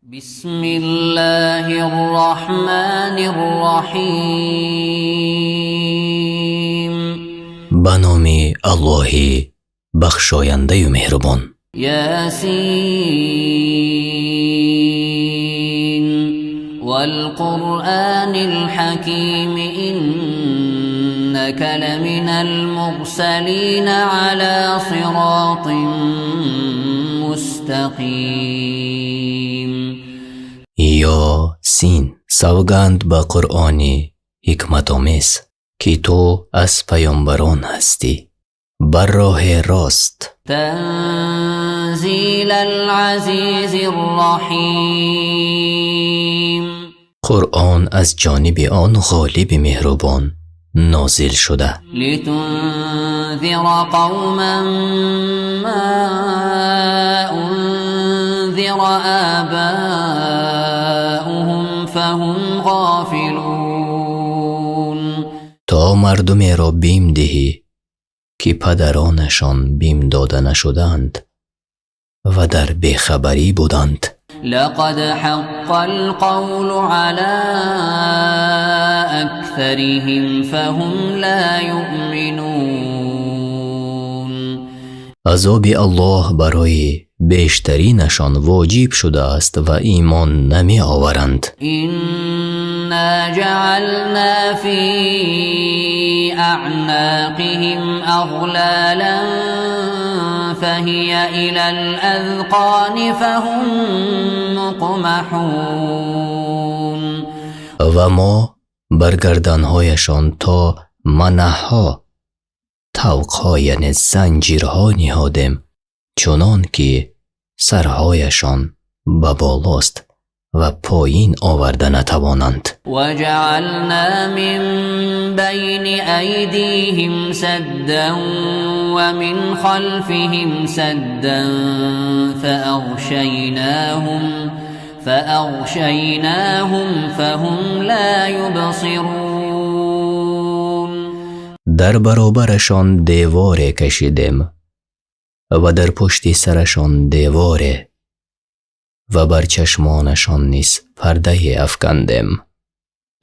بسم الله الرحمن الرحيم. Ба номи Аллоҳи бахшояндаю меҳрубон. يس والقرآن الحكيم، إنك لمن المرسلين على صراط مستقيم. Ёсин, савганд ба Қуръони ҳикматомез, ки ту аз паёмбарон ҳастӣ бар роҳи рост. تنزيل العزيز الرحيم. Қуръон аз ҷониби он ғолиби меҳрубон нозил шуда. لتنذر قوما ما أنذر آباؤهم فهم غافلون. То мардумеро бим диҳӣ, ки падаронашон бим дода нашудаанд ва дар бехабарӣ буданд. لقد حق القول على أكثرهم فهم لا يؤمنون. Азоби Аллоҳ барои бештаринашон воҷиб шудааст ва имон намеоваранд. إنا جعلنا في أعناقهم أغلالا فهي إلى الأذقان فهم مقمحون. Ва мо бар гарданҳояшон то манаҳҳо тавқҳо, яъне занҷирҳо ниҳодем, чунон ки сарҳояшон ба болост ва поин оварда натавонанд. وجعلنا من بين أيديهم سدا ومن خلفهم سدا فأغشيناهم فهم لا يبصرون. Дар баробарашон деворе кашидем ва дар пушти сарашон деворе ва бар чашмонашон низ пардае афкандем,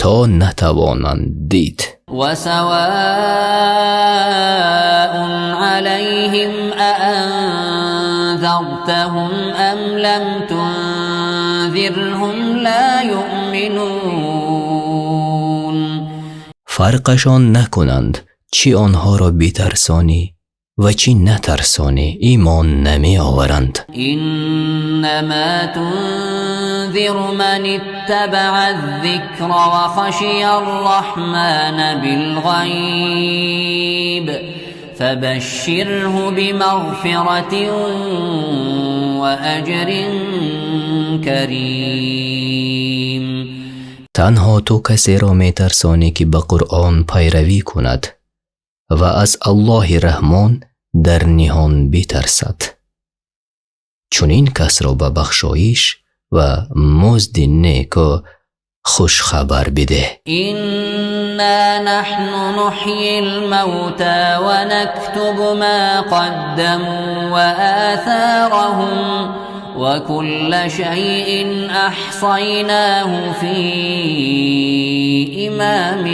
то натавонанд дид. وسواء عليهم أأنذرتهم أم لم تنذرهم لا يؤمنون. Фарқашон накунанд, чӣ онҳоро битарсонӣ ва чӣ натарсонӣ, имон намеоваранд. إنما تنذر من اتبع الذكر وخشي الرحمن بالغيب، فبشره بمغفرة وأجر كريم. Танҳо ту касеро метарсонӣ, ки ба Қуръон пайравӣ кунад ва аз Аллоҳи Раҳмон дар ниҳон битарсад. Чунин касро ба бахшоиш ва музди неку хушхабар бидеҳ. إنا نحن نحيي الموتى ونكتب ما قدموا وآثارهم، وكل شيء أحصيناه في إمام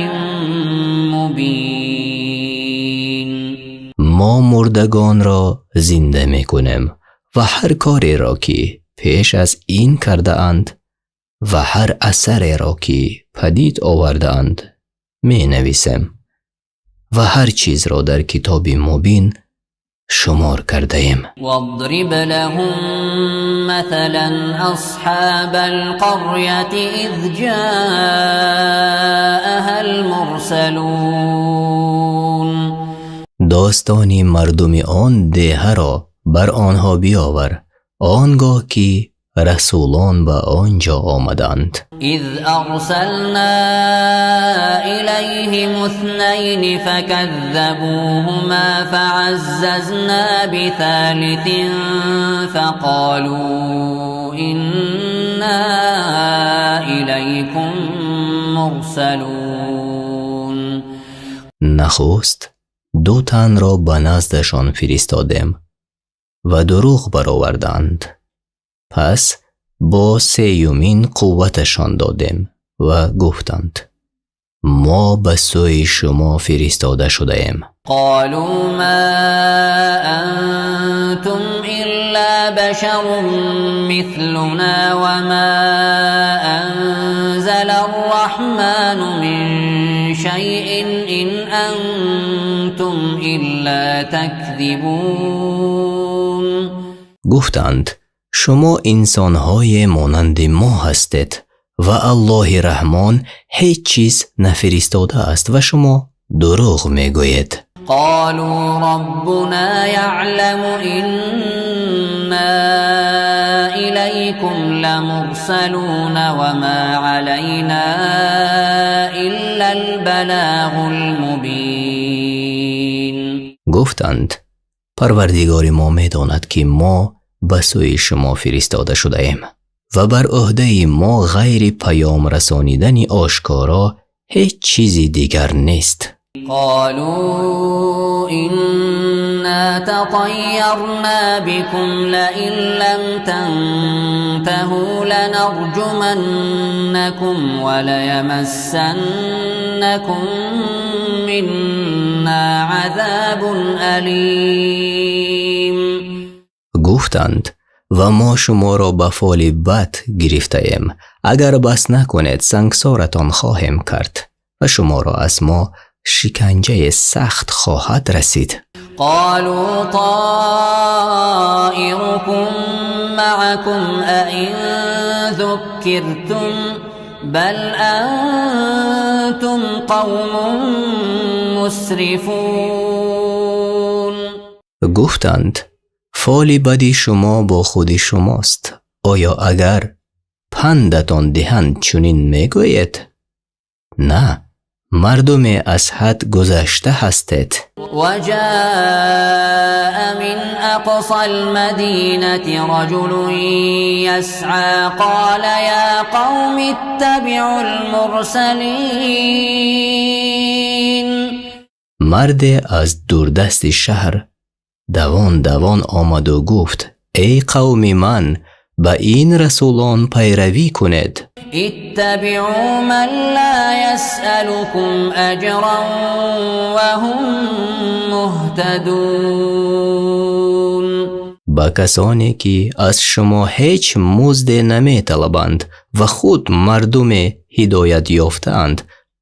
مبين. Мо мурдагонро зинда мекунем ва ҳар кореро, ки пеш аз ин кардаанд, ва ҳар асареро, ки падид овардаанд, менависем ва ҳар чизро дар китоби мубин шумор кардаем. واضرب لهم مثلا أصحاب القرية إذ جاءها المرسلون. Достони мардуми он деҳаро бар онҳо биёвар, он гоҳ ки расулон ба он ҷо омаданд. إذ أرسلنا إليهم اثنين فكذبوهما فعززنا بثالث فقالوا إنا إليكم مرسلون. Нахуст ду танро ба наздашон фиристодем ва дурӯғ бароварданд, пас Бо сеюмин қувваташон додем ва гуфтанд: Мо ба сӯи шумо фиристода шудаем. قالوا ما أنتم إلا بشر مثلنا وما أنزل الرحمن من شيء إن أنتم إلا تكذبون. Гуфтанд: Шумо инсонҳое монанди мо ҳастед ва Аллоҳи Раҳмон ҳеҷ чиз нафиристодааст ва шумо дурӯғ мегӯед. قالوا ربنا يعلم إنا إليكم لمرسلون وما علينا إلا البلاغ المبين. Гуфтанд: Парвардигори мо медонад, ки мо ба сӯи шумо фиристода шудаем ва бар ӯҳдаи мо ғайри паём расонидани ошкоро ҳеҷ чизи дигар нест. قالوا إنا تطيرنا بكم لئن لم تنتهوا لنرجمنكم وليمسنكم منا عذاب أليم. Гуфтанд: Ва мо шуморо ба фоли бад гирифтаем. Агар бас накунед, сангсоратон хоҳем кард ва шуморо аз мо шиканҷаи сахт хоҳад расид. قالوا طائركم معكم أئن ذكرتم بل أنتم قوم مسرفون. Гуфтанд: Фоли бади шумо бо худи шумост. Оё агар пандатон диҳанд, чунин мегӯед? На, мардуме аз ҳад гузашта ҳастед. وجاء من أقصى المدينة رجل يسعى قال يا قوم اتبعوا المرسلين. Марде аз дурдасти шаҳр давон давон омаду гуфт: Эй қавми ман, ба ин расулон пайравӣ кунед. اتبعوا من لا يسألكم أجرا وهم مهتدون. Ба касоне ки аз шумо ҳеҷ музде наметалабанд ва худ мардуме ҳидоят ёфтаанд,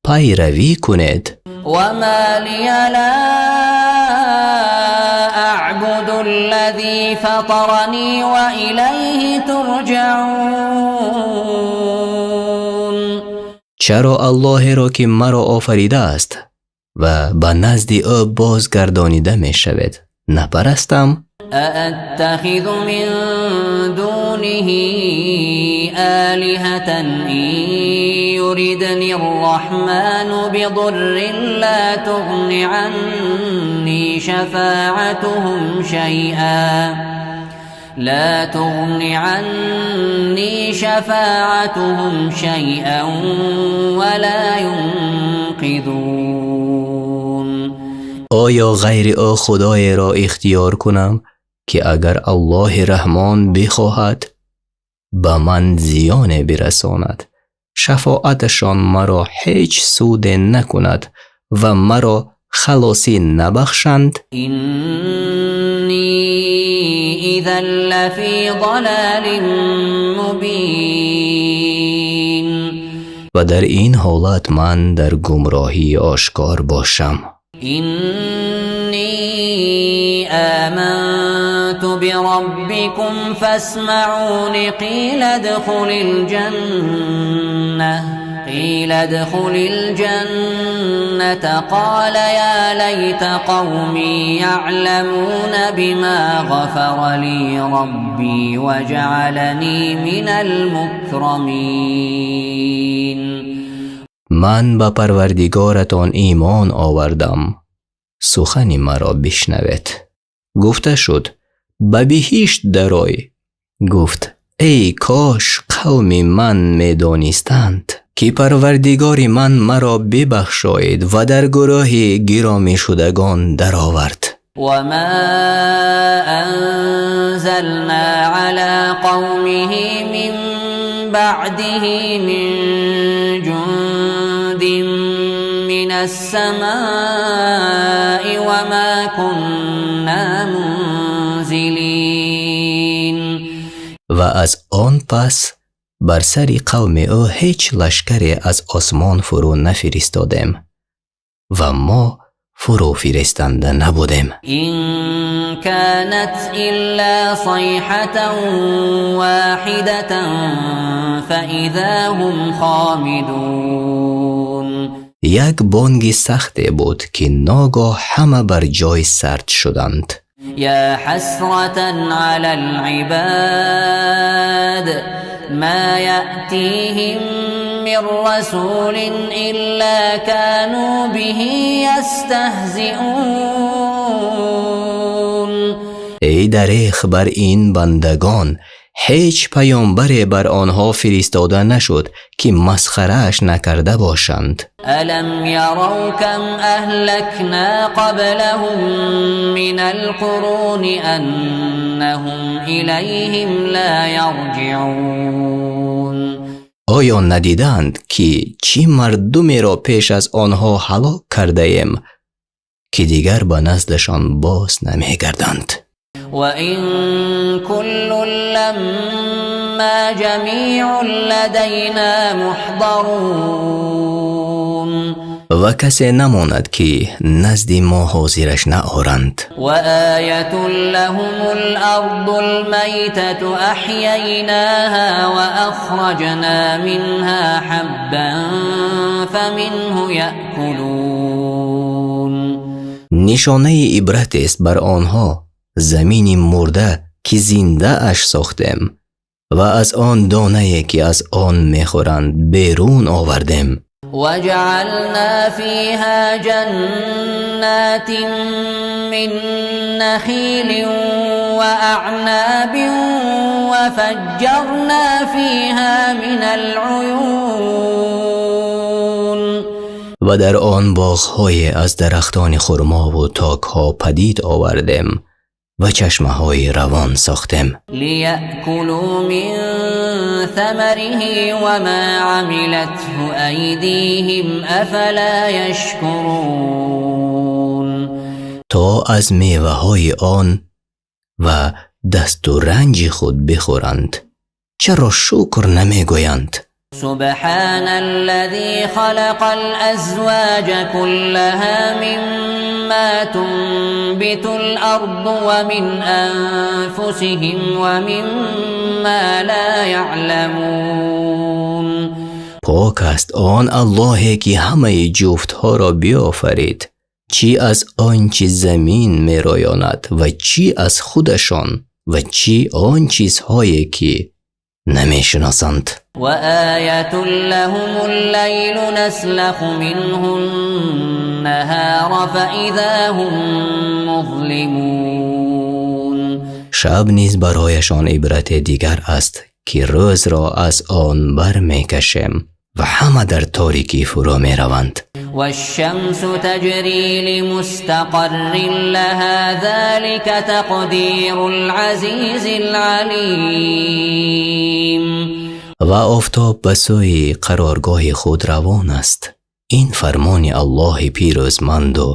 пайравӣ кунед. وما لي لا أعبد الذي فطرني وإليه ترجعون. Чаро Аллоҳеро, ки маро офаридааст ва ба назди ӯ бозгардонида мешавед, напарастам? أأتخذ من دونه آلهة إن يردني الرحمن بضر لا تغن عني شفاعتهم شيئا لا تغن عني شفاعتهم شيئا ولا ينقذون. Оё ғайри ӯ худоеро ихтиёр кунам, ки агар Аллоҳи Раҳмон бихоҳад, ба ман зиёне бирасонад, шафоаташон маро ҳеҷ суде накунад ва маро халосӣ набахшанд? إني إذا لفي ضلال مبين. Ва дар ин ҳолат ман дар гумроҳии ошкор бошам. إني آمنت بربكم فاسمعون. قيل ادخل الجنة قال يا ليت قومي يعلمون بما غفر لي ربي وجعلني من المكرمين. Ман ба Парвардигоратон имон овардам, сухани маро бишнавед. Гуфта шуд: Ба биҳишт дарой. Гуфт: Эй кош қавми ман медонистанд, ки Парвардигори ман маро бибахшоид ва дар гурӯҳи гиромишудагон даровард. وما أنزلنا على قومه من بعده من جند من السماء وما كنا منزلين. Ва аз он пас бар сари қавми ӯ ҳеҷ лашкаре аз осмон фурӯ нафиристодем ва мо фурӯ фиристанда набудем. إن كانت إلا صيحة واحدة فإذا هم خامدون. Як бонги сахте буд, ки ногоҳ ҳама бар ҷой сард шуданд. يا حسرة على العباد ما يأتيهم من رسول إلا كانوا به يستهزئون. Эй дареғ бар ин бандагон, ҳеҷ паёмбаре бар онҳо фиристода нашуд, ки масхарааш накарда бошанд. ألم يروا كم أهلكنا قبلهم من القرون أنهم إليهم لا يرجعون. Оё надиданд, ки чӣ мардумеро пеш аз онҳо ҳалок кардаем, ки дигар ба наздашон боз намегарданд? وإن كل لما جميع لدينا محضرون. Ва касе намонад, ки назди мо ҳозираш наоранд. وآية لهم الأرض الميتة أحييناها وأخرجنا منها حبا فمنه يأكلون. Нишонаи ибратест бар онҳо замини мурда, ки зиндааш сохтем ва аз он донае, ки аз он мехӯранд, берун овардем. وجعلنا فيها جنات من نخيل وأعناب وفجرنا فيها من العيون. Ва дар он боғҳое аз дарахтони хурмову токҳо падид овардем ва чашмаҳои равон сохтем. ليأكلوا من ثمره وما عملته أيديهم أفلا يشكرون. То аз меваҳои он ва дасту ранҷи худ бихӯранд. Чаро шукр намегӯянд? سبحان الذي خلق الأزواج كلها مما تنبت الأرض ومن أنفسهم ومما لا يعلمون. Пок аст он Аллоҳе, ки ҳамаи ҷуфтҳоро биёфарид, чӣ аз он чӣ замин мероёнад ва чӣ аз худашон ва чӣ он чизҳое, ки намешиносанд. وآية لهم الليل نسلخ منه النهار فإذا هم مظلمون. Шаб низ барояшон ибрате дигар аст, ки рӯзро аз он бармекашем ва ҳама дар торикӣ фурӯ мераванд. والشمس تجري لمستقر لها ذلك تقدير العزيز العليم. Ва офтоб ба сӯи қароргоҳи худ равон аст. Ин фармони Аллоҳи пирӯзманду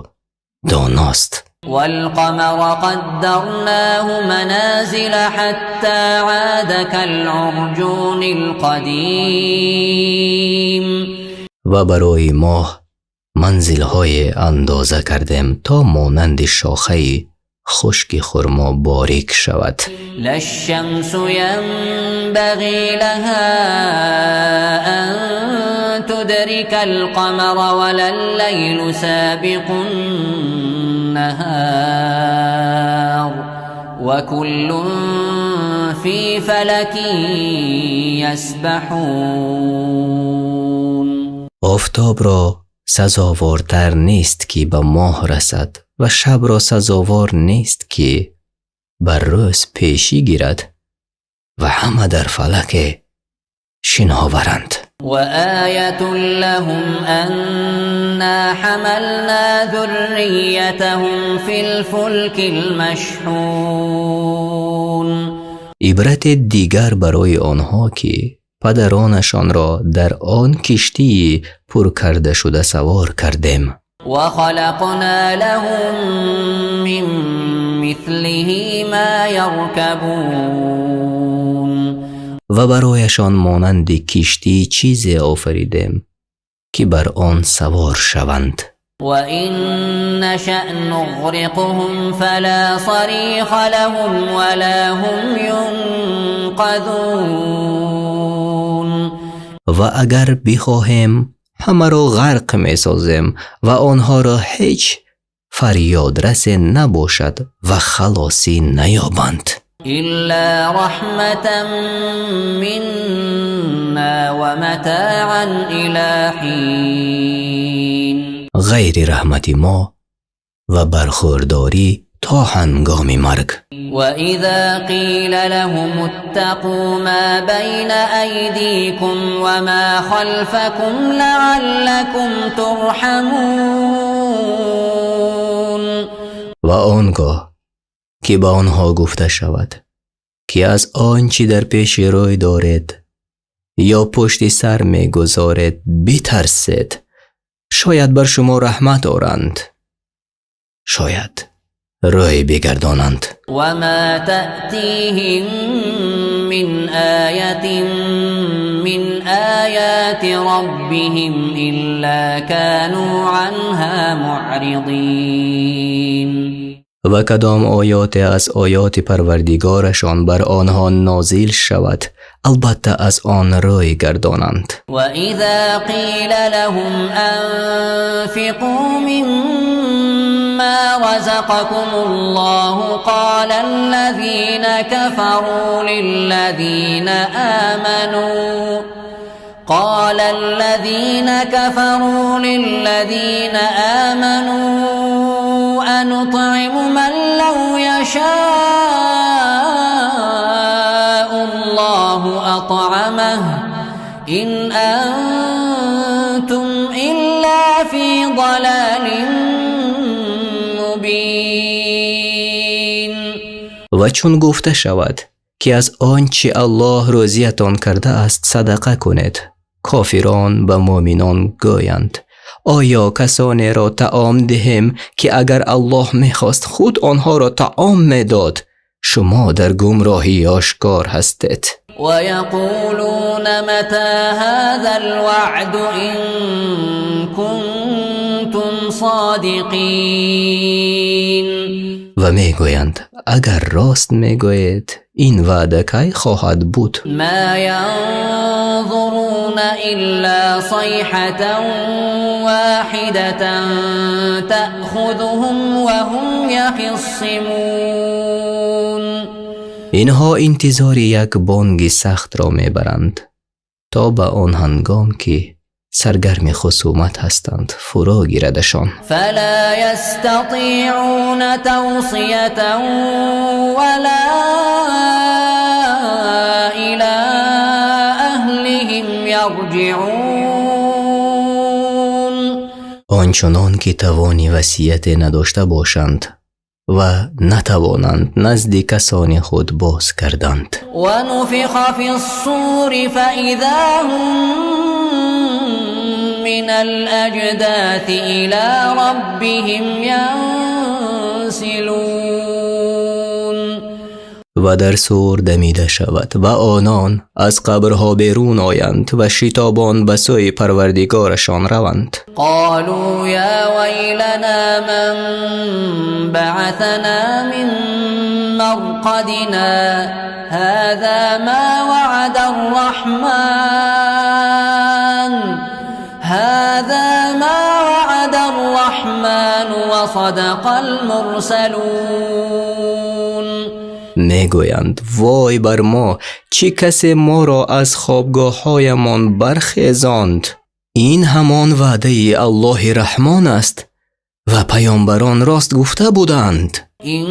доност. والقمر قدرناه منازل حتى عاد كالعرجون القديم. Ва барои моҳ манзилҳое андоза кардем, то монанди шохаи хушки хурмо борик шавад. لا الشمس ينبغي لها أن تدرك القمر ولا الليل سابق النهار وكل في فلك يسبحون. Офтобро сазовортар нест, ки ба моҳ расад, ва шабро сазовор нест, ки ба рӯз пешӣ гирад, ва ҳама дар фалаке шиноваранд. وآية لهم أنا حملنا ذريتهم في الفلك المشحون. Ибрате дигар барои онҳо, ки Падаронашонро дар он киштии пур карда шуда савор кардем. وخلقنا لهم من مثله ما يركبون. Ва барояшон монанди киштӣ чизе офаридем, ки бар он савор шаванд. وإن نشأ نغرقهم فلا صريخ لهم ولا هم ينقذون. Ва агар бихоҳем, ҳамаро ғарқ месозем ва онҳоро ҳеҷ фарёдрасе набошад ва халосӣ наёбанд. إلا رحمة منا ومتاعا إلى حين. Ғайри раҳмати мо ва бархӯрдорӣ то ҳангоми марг. وإذا قيل لهم اتقوا ما بين أيديكم وما خلفكم لعلكم ترحمون. Ва он гоҳ ки ба онҳо гуфта шавад, ки аз он чӣ дар пеши рӯй доред ё пушти сар мегузоред битарсед, шояд бар шумо раҳмат оранд, шояд рӯй бигардонанд. وما تأتيهم من آية من آيات ربهم إلا كانوا عنها معرضين. Ва кадом оёте аз оёти Парвардигорашон бар онҳо нозил шавад, албатта аз он рӯй гардонанд. وإذا قيل لهم أنفقوا مما رزقكم الله قال الذين كفروا للذين آمنوا أنطعم من لو يشاء الله أطعمه إن أنتم إلا في ضلال مبين. Ва чун гуфта шавад, ки аз он чӣ Аллоҳ рӯзиятон кардааст садақа кунед, кофирон ба муъминон гӯянд: оё касонеро таом диҳем, ки агар Аллоҳ мехост, худ онҳоро таом медод? Шумо дар гумроҳии ошкор ҳастед. ويقولون متى هذا الوعد إن كنتم صادقين. Ва мегӯянд: агар рост мегӯед, ин ваъда кай хоҳад буд? ما ينظرون إلا صيحة واحدة تأخذهم وهم يخصمون. Инҳо интизори як бонги сахтро мебаранд, то ба он ҳангом ки саргарми хусумат ҳастанд, фуро гирадашон. فلا يستطيعون توصية ولا إلى أهلهم يرجعون. Он чунон ки тавони васияте надошта бошанд ва натавонанд назди касони худ боз гарданд. ونفخ في الصور فإذا هم من الأجداث إلى ربهم ينسلون. Ва дар сур дамида шавад ва онон аз қабрҳо берун оянд ва шитобон ба сӯи Парвардигорашон раванд. قالوا يا ويلنا من بعثنا من مرقدنا هذا ما وعد الرحمن هذا ما وعد الرحمن وصدق المرسلون. Мегӯянд: вой бар мо, чӣ касе моро аз хобгоҳҳоямон бархезонд? Ин ҳамон ваъдаи Аллоҳи Раҳмон аст ва паёмбарон рост гуфта буданд. إن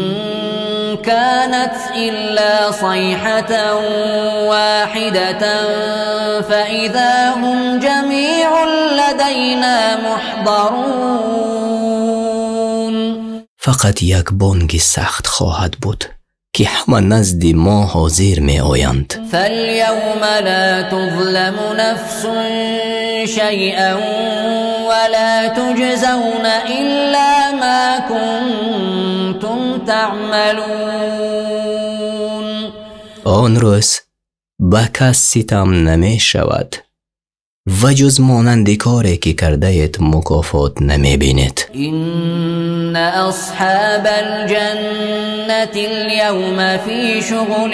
كانت إلا صيحة واحدة فإذا هم جميع لدينا محضرون. Фақат як бонги сахт хоҳад буд, ки ки ҳама назди мо ҳозир меоянд. فاليوم لا تظلم نفس شيئا ولا تجزون إلا ما كنتم تعملون. Он рӯз ба кас ситам намешавад ва ҷуз монанди коре ки кардаед мукофот намебинед. إن أصحاب الجنة اليوم في شغل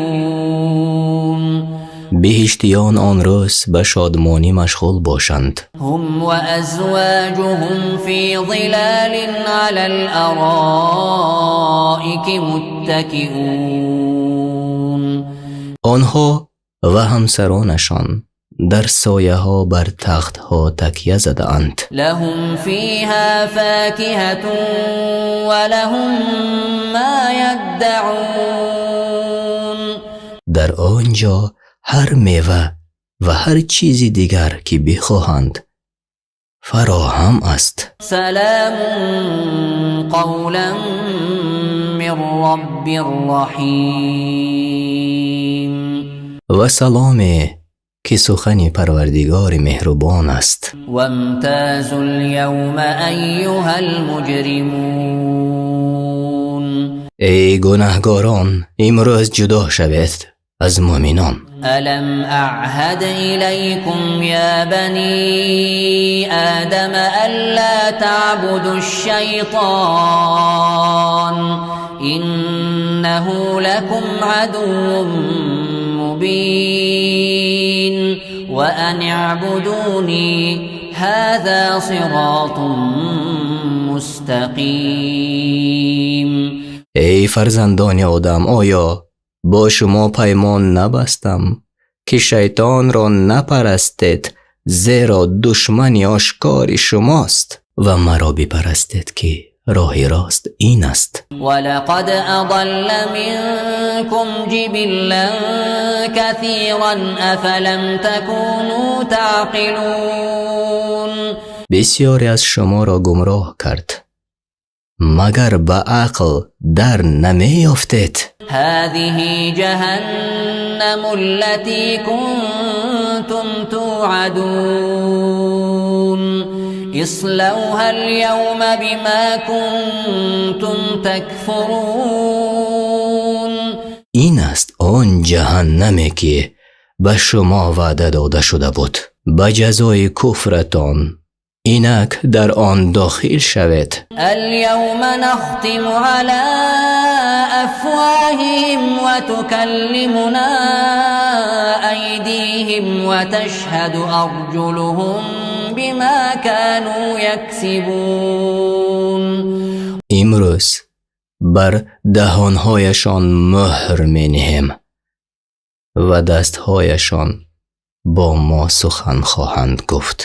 فاكهون. Биҳиштиён он рӯз ба шодмонӣ машғул бошанд. هم وأزواجهم في ظلال على الأرائك متكئون. Онҳо ва ҳамсаронашон дар сояҳо бар тахтҳо такя задаанд. لهم فيها فاكهة ولهم ما يدعون. Дар он ҷо ҳар мева ва ҳар чизи дигар, ки бихоҳанд, фароҳам аст. سلام قولا من رب رحيم. Ва саломе, ки сухани Парвардигори меҳрубон аст. وامتازوا اليوم أيها المجرمون. Эй гунаҳгорон, имрӯз ҷудо шавед аз муъминон. ألم أعهد إليكم يا بني آدم ألا تعبدوا الشيطان إنه لكم عدو مبين وأن اعبدوني هذا صراط مستقيم. Эй фарзандони Одам, оё бо шумо паймон набастам, ки шайтонро напарастед, зеро душмани ошкори шумост, ва маро бипарастед, ки роҳи рост ин аст? ولقد أضل منكم جبلا كثيرا أفلم تكونوا تعقلون. Бисёре аз шуморо гумроҳ кард, магар ба ақл дар намеёфтед? هذه جهنم التي كنتم توعدون اصلوها اليوم بما كنتم تكفرون. Ин аст он ҷаҳаннаме, ки ба шумо ваъда дода шуда буд. Ба ҷазои куфратон инак дар он дохил шавед. اليوم نختم على أفواههم وتكلمنا أيديهم وتشهد أرجلهم بما كانوا يكسبون. Имрӯз бар даҳонҳояшон мӯҳр менеҳем ва дастҳояшон бо мо сухан хоҳанд гуфт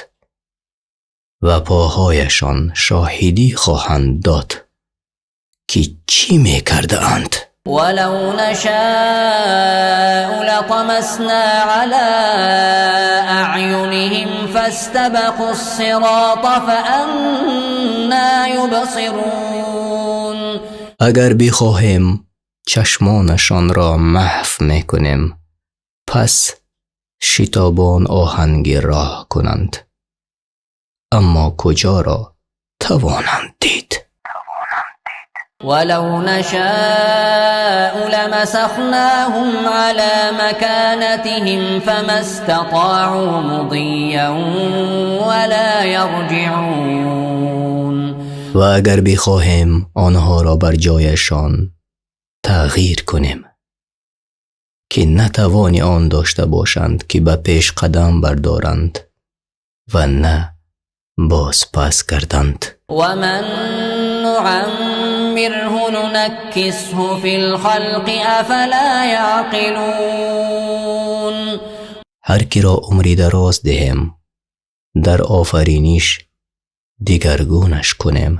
ва поҳояшон шоҳидӣ хоҳанд дод, ки чӣ мекардаанд. ولو نشاء لطمسنا على أعينهم فاستبقوا الصراط فأنى يبصرون. Агар бихоҳем, чашмонашонро маҳв мекунем, пас шитобон оҳанги роҳ кунанд, аммо куҷоро тавонанд дид? ولو نشاء لمسخناهم على مكانتهم فما استطاعوا مضيا ولا يرجعون. Ва агар бихоҳем, онҳоро бар ҷояшон тағйир кунем, ки на тавони он дошта бошанд, ки ба пеш қадам бардоранд, ва на бозпас гарданд. ومن نعمره ننكسه في الخلق أفلا يعقلون. Ҳар киро умри дароз диҳем, дар офариниш дигаргунаш кунем,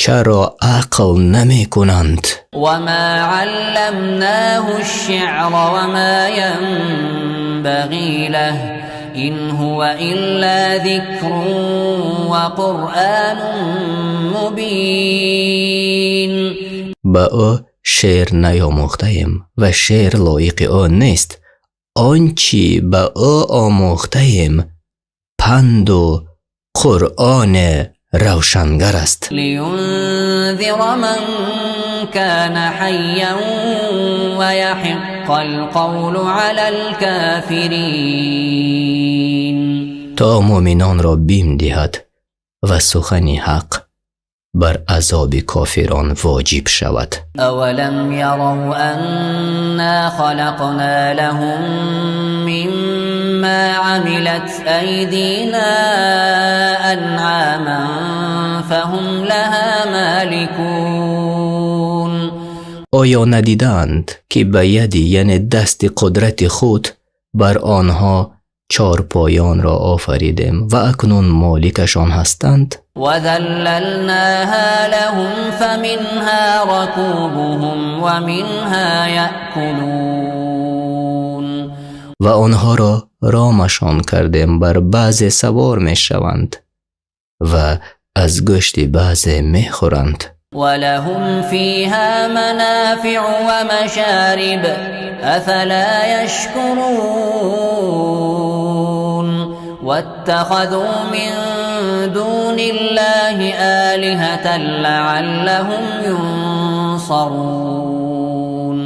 чаро ақл намекунанд? وما علمناه الشعر وما ينبغي له إن هو إلا ذكر وقرآن مبين. Ба ӯ шеър наомӯхтаем ва шеър лоиқи ӯ нест. Он чи ба ӯ омӯхтаем панду Қуръони равшангар аст. لينذر من كان حيا ويحق القول على الكافرين. То мӯъминонро бим диҳад ва сухани ҳақ бар азоби кофирон воҷиб шавад. أولم يروا أنا خلقنا لهم مما عملت أيدينا أنعاما فهم لها مالكون. Оё надидаанд, ки ба яди, яъне дасти қудрати худ бар онҳо чорпоёнро офаридем ва акнун моликашон ҳастанд? وذللناها لهم فمنها ركوبهم ومنها يأكلون. Ва онҳоро ромашон кардем, бар баъзе савор мешаванд ва аз гӯшти баъзе мехӯранд. ولهم فيها منافع ومشارب أفلا يشكرون. واتخذوا من دون الله آلهة لعلهم ينصرون.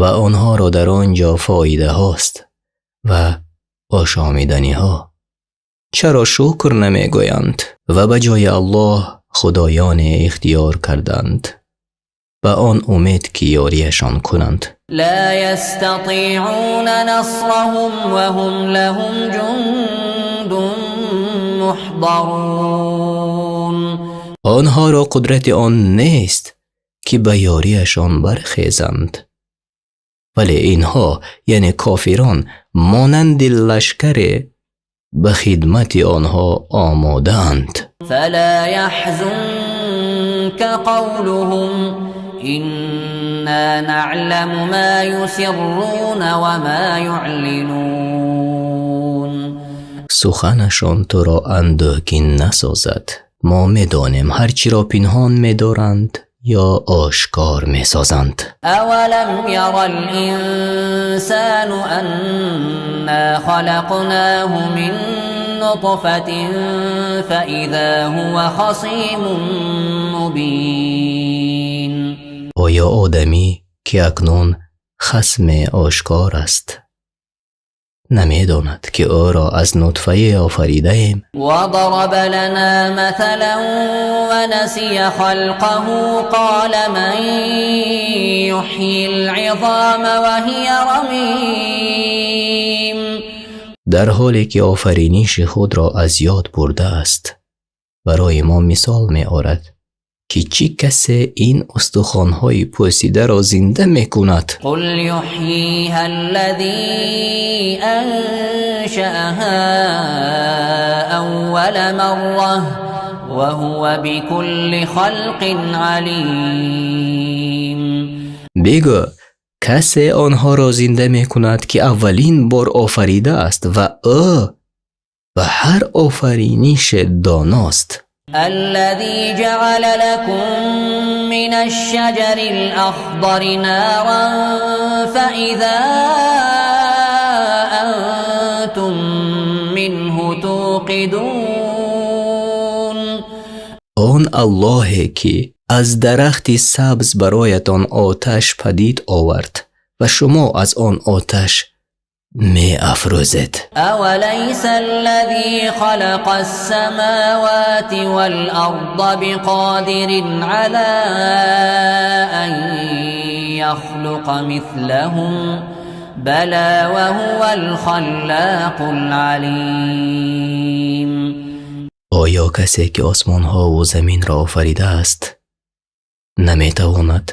Ва онҳоро дар он ҷо фоидаҳост ва ошомиданиҳо. Чаро шукр намегӯянд? Ва ба ҷои Аллоҳ худоёне ихтиёр карданд ба он умед, ки ёрияшон кунанд. لا يستطيعون نصرهم وهم لهم جند محضرون. Онҳоро қудрати он нест, ки ба ёрияшон бархезанд, вале инҳо, яъне кофирон, монанди лашкаре ба хидмати онҳо омодаанд. فلا يحزنك قولهم إنا نعلم ما يسرون وما يعلنون. Суханашон туро андӯҳгин насозад. Мо медонем ҳар чиро пинҳон медоранд ё ошкор месозанд. أولم ير الإنسان أنا خلقناه من نطفة فإذا هو خصيم مبين. Оё одамӣ, ки акнун хасме ошкор аст, намедонад, ки ӯро аз нутфае офаридаем? وضرب لنا مثلا ونسي خلقه قال من يحيي العظام وهي رميم. Дар ҳоле ки офариниши худро аз ёд бурдааст, барои мо мисол меорад, ки чӣ касе ин устухонҳои пӯсидаро зинда мекунад? قل يحييها الذي أنشأها أول مرة وهو بكل خلق عليم. Бигӯ: касе онҳоро зинда мекунад, ки аввалин бор офаридааст, ва ӯ ба ҳар офаринише доност. الذي جعل لكم من الشجر الأخضر نارا فإذا أنتم منه توقدون. Он Аллоҳе, ки аз дарахти сабз бароятон оташ падид овард ва шумо аз он оташ меафрӯзед. أوليس الذي خلق السماوات والأرض بقادر على أن يخلق مثلهم بلى وهو الخلاق العليم. Оё касе, ки осмонҳову заминро офаридааст, наметавонад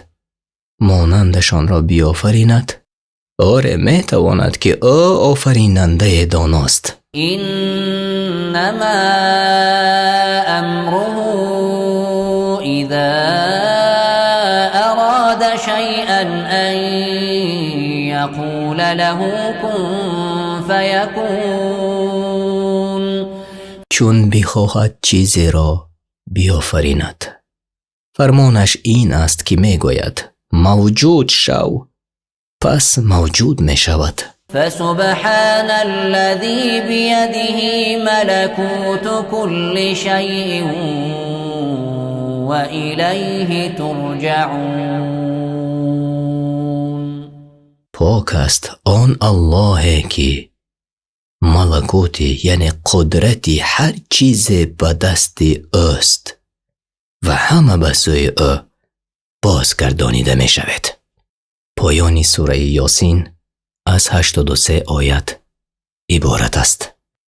монандашонро биёфаринад? Оре, метавонад, ки ӯ офаринандаи доност. إنما أمره إذا أراد شيئا أن يقول له كن فيكون. Чун бихоҳад чизеро биёфаринад, Фармонаш ин аст, ки мегӯяд: «Мавҷуд шав», пас мавҷуд мешавад. فسبحان الذي بيده ملكوت كل شيء وإليه ترجعون. Пок аст он Аллоҳе, ки малакути, яъне қудрати ҳар чизе ба дасти ӯст ва ҳама ба сӯи ӯ бозгардонида мешавед. Поёни сураи Ёсин аз 83 оят иборат аст.